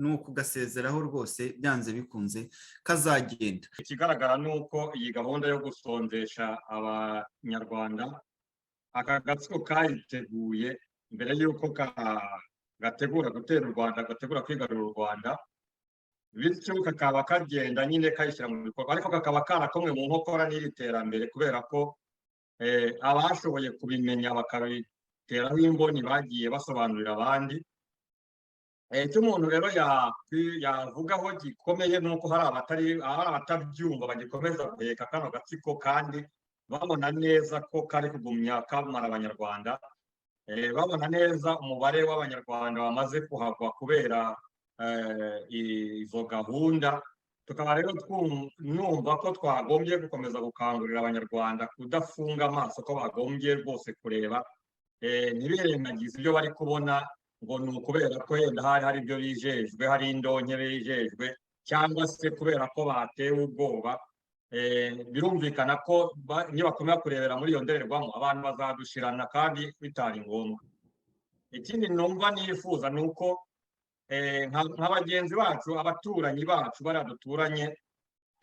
Ni ukugasezeraho rwose, byanze bikunze kazagenda. Ikigaragara ni uko iyi gahunda yo gusonzesha Abanyarwanda, aka gatsiko kayiteguye mbere y'uko gategura gutera u Rwanda, gategura kwigarurira u Rwanda, bityo kakaba kagenda nyine kayishyira mu bikorwa, ariko kakaba karakomwe mu nkokora n'iri terambere, kubera ko abashoboye kubimenya bakabiteraho imboni bagiye basobanurira abandi. Icyo umuntu rero yavugaho gikomeye ni uko hari abatabyumva bagikomeza guheka kano gatsiko, kandi babona neza ko kari kugumya kamara Abanyarwanda, babona neza umubare w'Abanyarwanda bamaze kuhagwa kubera izo gahunda. Tukaba rero numva ko twagombye gukomeza gukangurira Abanyarwanda kudafunga amaso, ko bagombye rwose kureba, ntibirengagize ibyo bari kubona ngo ni ukubera ko yenda hari ibyo bijejwe, hari indonke bijejwe, cyangwa se kubera ko batewe ubwoba. Birumvikana ko nibakomeza kurebera muri iyo ndorerwamo, abantu bazadushirana kandi bitari ngombwa. Ikindi numva nifuza ni uko nka bagenzi bacu, abaturanyi bacu, bariya duturanye,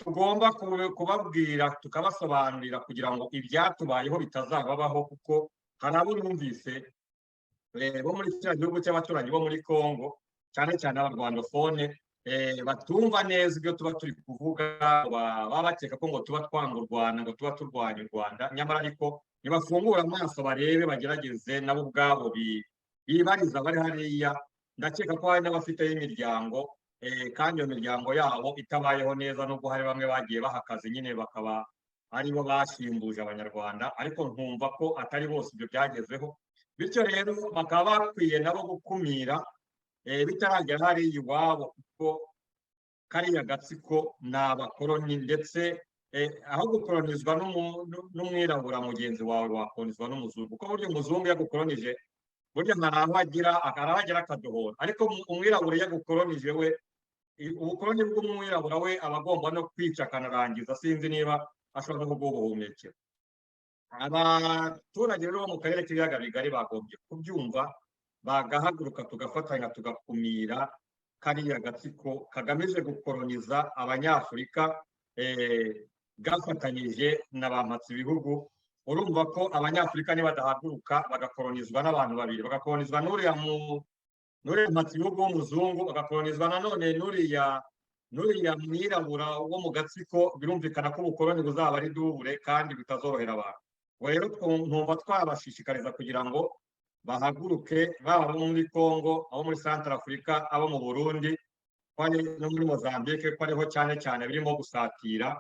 tugomba kubabwira, tukabasobanurira kugira ngo ibyatubayeho bitazababaho, kuko hari abo numvise bo muri kiriya gihugu cy'abaturanyi, bo muri Congo, cyane cyane Abarwandofone, batumva neza ibyo tuba turi kuvuga, baba bakeka ko ngo tuba twanga u Rwanda, ngo tuba turwanya u Rwanda. Nyamara ariko nibafungura amaso barebe, bagerageze nabo ubwabo bibariza bari hariya. Ndakeka ko hari n'abafiteyo imiryango, kandi iyo miryango yabo itabayeho neza, nubwo hari bamwe bagiye baha akazi nyine bakaba aribo bashimbuje Abanyarwanda, ariko nkumva ko atari bose ibyo byagezeho. Bityo rero bakaba bakwiye nabo gukumira bitaragera hariya iwabo, kuko kariya gatsiko ni abakoroni, ndetse aho gukoronizwa n'umwirabura mugenzi wawe, wakoronizwa n'umuzungu, kuko burya umuzungu iyo agukoronije, burya hari aho agera akadohora, ariko umwirabura iyo agukoronije we, ubukoroni bw'umwirabura we aba agomba no kwica akanarangiza, sinzi niba ashobora no kuguha ubuhumekero. Abaturage rero bo mu karere k'Ibiyaga Bigari bagombye kubyumva, bagahaguruka, tugafatanya, tugakumira kariya gatsiko kagamije gukoroniza Abanyafurika, gafatanyije na ba ibihugu. Urumva ko Abanyafurika nibadahaguruka bagakoronizwa n'abantu babiri, bagakoronizwa n'uriya mpatsibihugu w'umuzungu, bagakoronizwa nanone n'uriya mwirabura wo mu gatsiko, birumvikana ko ubukoroni buzaba ari double kandi bitazorohera abantu. Ubwo rero ntumva twabashishikariza kugira ngo bahaguruke, baba abo muri Congo, abo muri Central Afurika, abo mu Burundi no muri Mozambique, ko ariho cyane cyane birimo gusatira.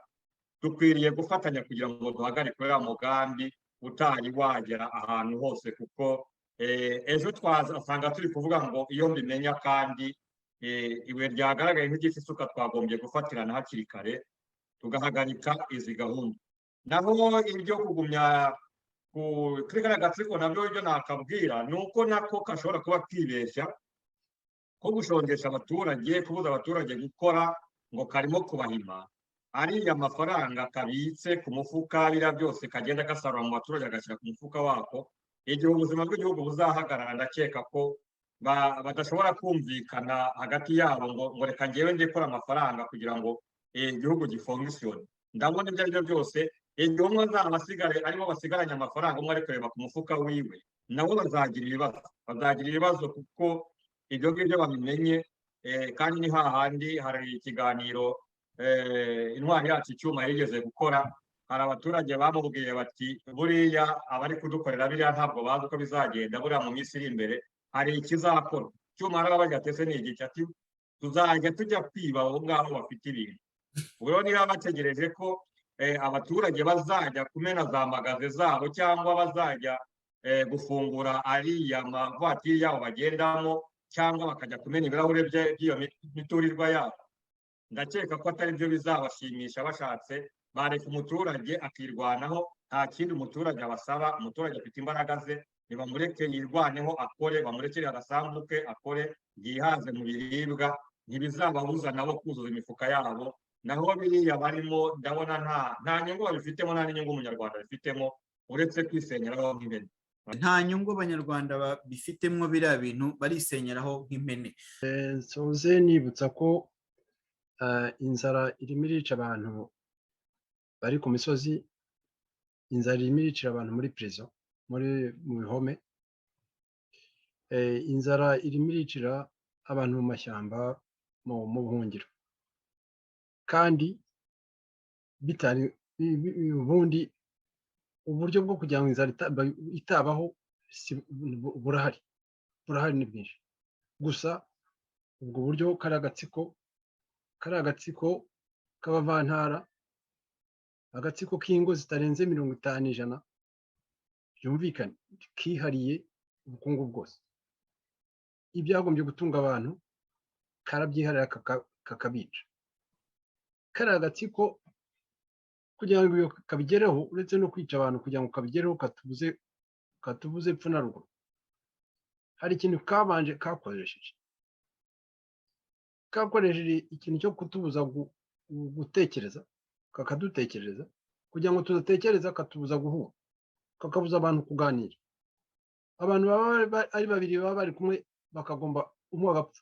Dukwiriye gufatanya kugira ngo duhagarike uriya mugambi utari wagera ahantu hose, kuko ejo twasanga turi kuvuga ngo iyo mbimenya, kandi ibuye ryagaragaye nk'igiti isuka. Twagombye gufatirana hakiri kare, tugahagarika izi gahunda. Naho ibyo kugumya kuri kariya gatsiko nabyo, ibyo nakabwira ni uko nako gashobora kuba kibeshya ko gushongesha abaturage, kubuza abaturage gukora, ngo karimo kubahima. Ariya mafaranga kabitse ku mufuka, biriya byose kagenda gasarura mu baturage agashyira ku mufuka wako, igihe ubuzima bw'igihugu buzahagarara, ndakeka ko badashobora kumvikana hagati yabo ngo reka ngewe ndikora amafaranga kugira ngo igihugu gifonctionne. Ndabona ibyo ari byo byose, igihe umwe azaba asigaye arimo basigaranye amafaranga, umwe ari kureba ku mufuka wiwe, nabo bazagira ibibazo, bazagira ibibazo, kuko ibyo ngibyo babimenye. Kandi ni hahandi hari ikiganiro intwari yacu Icyuma yigeze gukora, hari abaturage bamubwiye bati: "Buriya abari kudukorera biriya ntabwo bazi uko bizagenda, buriya mu minsi iri imbere hari ikizakora." Cyuma arababaza ati: "Ese ni igiki?" Ati: "Tuzajya tujya kwiba abo ngabo bafite ibintu." Ubwo rero niba bategereje ko abaturage bazajya kumena za magasin zabo, cyangwa bazajya gufungura ariya mavatiri yabo bagendamo, cyangwa bakajya kumena ibirahure by'iyo miturirwa yabo, ndakeka ko atari byo bizabashimisha. Bashatse bareka umuturage akirwanaho, nta kindi umuturage abasaba. Umuturage afite imbaraga ze, nibamureke yirwaneho akore, bamurekere agasambu ke akore, yihaze mu biribwa, ntibizababuza nabo kuzuza imifuka yabo. Naho biriya barimo, ndabona nta nyungu babifitemo, nta n'inyungu Umunyarwanda abifitemo, uretse kwisenyeraho nk'ihene. Nta nyungu Abanyarwanda bifitemo, biriya bintu barisenyeraho nk'impene. Nsoze nibutsa ko inzara irimo irica abantu bari ku misozi, inzara irimo iricira abantu muri prison, muri mu bihome, inzara irimo iricira abantu mu mashyamba, mu buhungiro, kandi bitari ubundi uburyo bwo kugira ngo inzara itabaho burahari, burahari ni bwinshi. Gusa ubwo buryo kari agatsiko k'abavantara, agatsiko k'ingo zitarenze 50 100, byumvikane, kihariye ubukungu bwose. Ibyagombye gutunga abantu karabyiharira, kakabica. Kariya agatsiko, kugira ngo iyo kabigereho, uretse no kwica abantu, kugira ngo kabigereho katubuze epfo na ruguru, hari ikintu kabanje kakoresheje ikintu cyo kutubuza gutekereza, kakadutekereza kugira ngo tudatekereza, katubuza guhura, kakabuza abantu kuganira. Abantu baba ari babiri, baba bari kumwe, bakagomba umwe agapfa,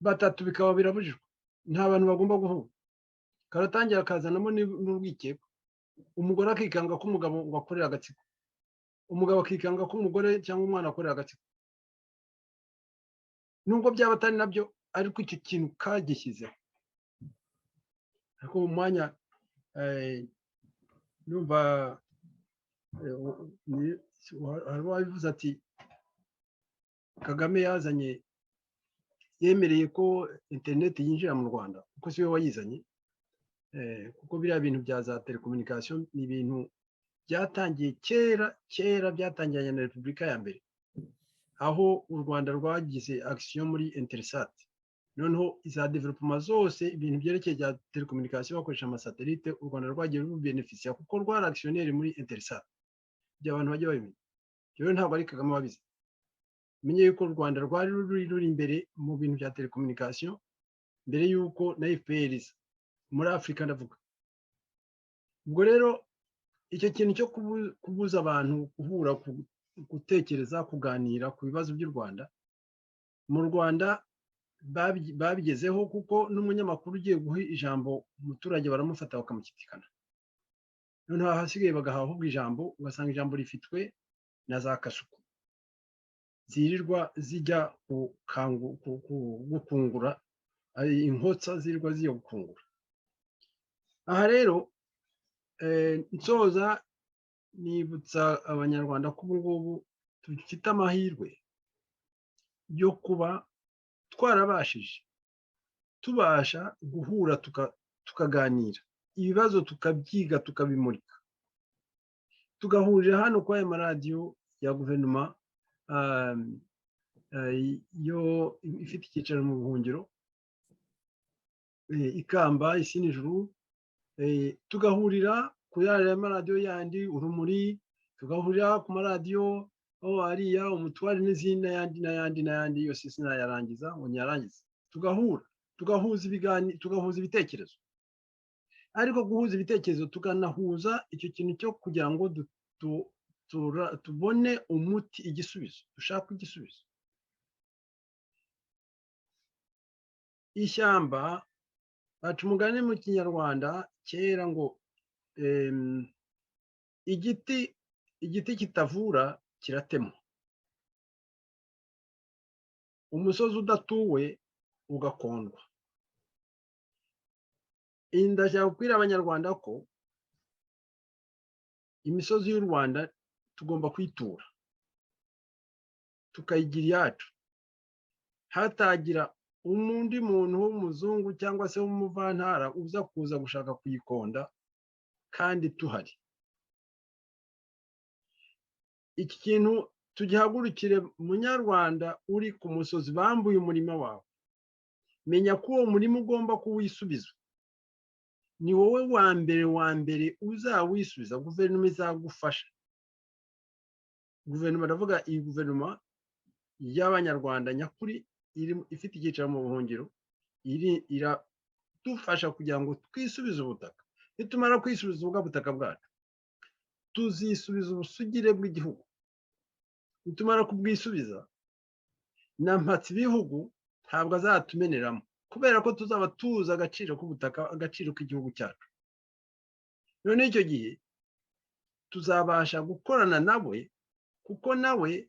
batatu bikaba birabujijwe, nta bantu bagomba guhura. Karatangira kazanamo n'urwikekwe, umugore akikanga ko umugabo ngo akorera agatsiko, umugabo akikanga ko umugore cyangwa umwana akorera agatsiko, nubwo byaba atari nabyo, ariko icyo kintu kagishyizeho. Ariko mu mwanya numva hari uwabivuze ati Kagame yazanye, yemereye ko interineti yinjira mu Rwanda, kuko si we wayizanye, kuko biriya bintu bya za télécommunication ni ibintu byatangiye kera kera, byatangiranye na Repubulika ya mbere, aho u Rwanda rwagize action muri Intelsat. Noneho iza développement zose, ibintu byerekeye bya télécommunication bakoresha amasatelite, u Rwanda rwagiye rubenefisiya kuko rwari actionnaire muri Intelsat. Ibyo abantu bajya babimenya rero, ntabwo ari Kagame wabize. Menye yuko u Rwanda rwari ruri imbere mu bintu bya télécommunication mbere y'uko na FPR iza muri Afurika, ndavuga. Ubwo rero icyo kintu cyo kubuza abantu guhura, gutekereza, kuganira ku bibazo by'u Rwanda, mu Rwanda babigezeho, kuko n'umunyamakuru ugiye guha ijambo umuturage baramufata bakamukitikana. Noneho ahasigaye bagahaha ahubwo ijambo, ugasanga ijambo rifitwe na za kasuku zirirwa zijya gukungura, inkotsa zirirwa zijya gukungura. Aha rero nsoza nibutsa Abanyarwanda ko ubu ngubu dufite amahirwe yo kuba twarabashije, tubasha guhura, tukaganira ibibazo, tukabyiga, tukabimurika, tugahurira hano kuri aya maradiyo ya guverinoma yo ifite icyicaro mu buhungiro, Ikamba, Isi n'Ijuru, tugahurira kuri aya maradiyo yandi, Urumuri, tugahurira ku maradiyo ariya Umutware n'izindi n'ayandi n'ayandi n'ayandi yose, sinayarangiza ngo nyarangize. Tugahura, tugahuza ibiganiro, tugahuza ibitekerezo. Ariko guhuza ibitekerezo, tukanahuza icyo kintu cyo kugira ngo tubone umuti, igisubizo, dushake igisubizo. Ishyamba, baca umugani mu Kinyarwanda kera ngo igiti kitavura kiratemwa, umusozi udatuwe ugakondwa. Ndashaka kubwira Abanyarwanda ko imisozi y'u Rwanda tugomba kuyitura, tukayigira iyacu, hatagira undi muntu w'umuzungu cyangwa se w'umuvantara uza kuza gushaka kuyikonda kandi tuhari. Iki kintu tugihagurukire. Munyarwanda uri ku musozi bambuye umurima wawe, menya ko uwo murima ugomba kuwisubiza. Ni wowe wa mbere, wa mbere uzawisubiza. Guverinoma izagufasha. Guverinoma, ndavuga iyi guverinoma y'Abanyarwanda nyakuri ifite icyicaro mu buhungiro, iradufasha kugira ngo twisubize ubutaka. Nitumara kwisubiza ubwa butaka bwacu, tuzisubiza ubusugire bw'igihugu. Nitumara kubwisubiza, na mpatse ibihugu ntabwo azatumeneramo, kubera ko tuzaba tuzi agaciro k'ubutaka, agaciro k'igihugu cyacu. None icyo gihe tuzabasha gukorana nawe, kuko nawe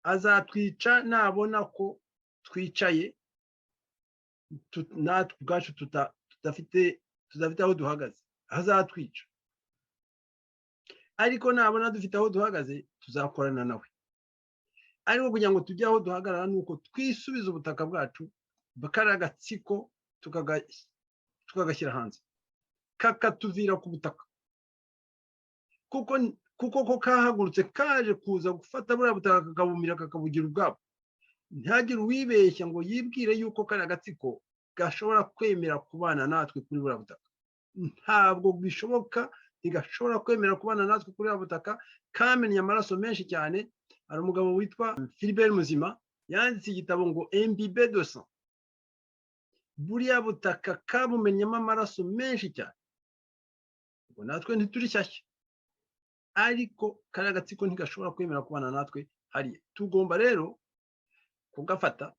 azatwica nabona ko twicaye natwe ubwacu tudafite aho duhagaze, azatwica. Ariko nabona dufite aho duhagaze, tuzakorana nawe. Ariko kugira ngo tujye aho duhagarara ni uko twisubiza ubutaka bwacu, kariya agatsiko tukagashyira hanze, kakatuvira ku butaka, kuko ko kahagurutse kaje kuza gufata buriya butaka, kakabumira, kakabugira ubwabo. Ntihagire uwibeshya ngo yibwire yuko kariya gatsiko gashobora kwemera kubana natwe kuri buriya butaka. Ntabwo bishoboka, ntigashobora kwemera kubana natwe kuri buriya butaka. Kamennye amaraso menshi cyane. Hari umugabo witwa Philibert Muzima yanditse igitabo ngo "Imbibé de sang". Buriya butaka kabumennyemo amaraso menshi cyane. Ubwo natwe ntituri shyashya, ariko kariya gatsiko ntigashobora kwemera kubana natwe hariya. Tugomba rero kugafata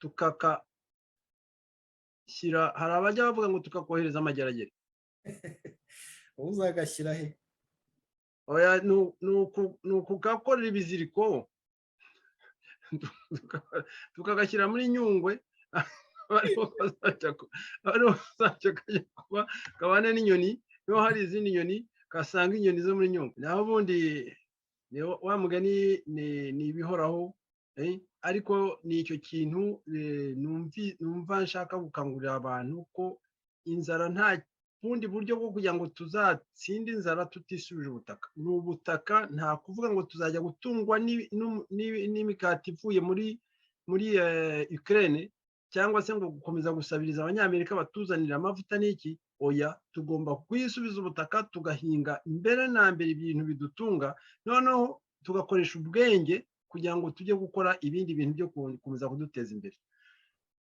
tukakashyira, hari abajya bavuga ngo tukakohereza amageragere. Uzagashyira he? Oya, ni ukugakorera ibiziriko, tukagashyira muri Nyungwe, ariho kazajya kajya kuba, kabane n'inyoni. Niho hari izindi nyoni, kasanga inyoni zo muri Nyungwe. Naho ubundi wa mugani ni ibihoraho. Ariko ni icyo kintu numva nshaka gukangurira abantu, ko inzara, nta bundi buryo bwo kugira ngo tuzatsinde inzara tutisubije ubutaka, ni ubutaka. Nta kuvuga ngo tuzajya gutungwa n'imikati ivuye muri Ukraine, cyangwa se ngo gukomeza gusabiriza Abanyamerika batuzanira amavuta n'iki. Oya, tugomba kwisubiza ubutaka, tugahinga mbere na mbere ibintu bidutunga, noneho tugakoresha ubwenge kugira ngo tujye gukora ibindi bintu byo gukomeza kuduteza imbere.